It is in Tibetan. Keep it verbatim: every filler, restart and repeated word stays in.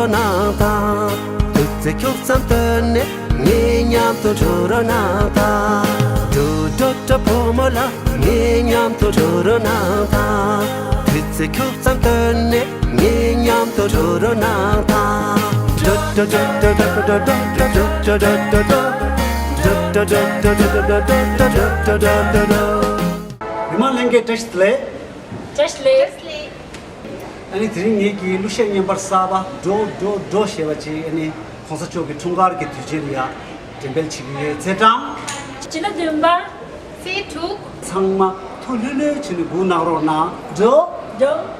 གནང་དང་། དུས་ཚོད་ཁྱོད་ཙམ་སྟོན་ནས་ངའི་མཉམ་དུ་འགྲོ་རོགས་གནང་དང་། འགྲོ་འགྲོ་འགྲོ་བུ་མོ་ལགས། ངའི་མཉམ་དུ་འགྲོ་རོགས་གནང་དང་། དུས་ཚོད་ཁྱོད་ཙམ་སྟོན་ནས་ངའི་མཉམ་དུ་འགྲོ་རོགས་གནང་དང་། འགྲོ་འགྲོ་འགྲོ་འགྲོ་འགྲོ་འགྲོ་འགྲོ་འགྲོ་འགྲོ་འགྲོ་འགྲོ། མི་མང་ལྷན་རྒྱས་བཀྲ་ཤིས་བདེ་ལེགས། བཀྲ་ཤིས་བདེ་ལེགས། ཨ་ནི་དེ་རིང་ངེད་ཀྱི་གླུ་གཞས་རྙིང་པ་གསར་པ་འགྲོ་འགྲོ་འགྲོ་ཞེས་པ་ཅིག་ཨ་ནི་གོང་ས་མཆོག་གི་འཁྲུངས་སྐར་གྱི་དུས་ཆེན་ལ་ཡ་འགྲེམས་སྤེལ་བྱེད་ཀྱི་ཡོད། ཚེས་གྲངས་བཞི་ལོ་བདུན་པ། ཚེས་དྲུག་ཚང་མ་ཐུགས་ལྷོད་ལྷོད་བྱས་ནས་སྒུག་གནང་རོགས་གནང་། འགྲོ་འགྲོ།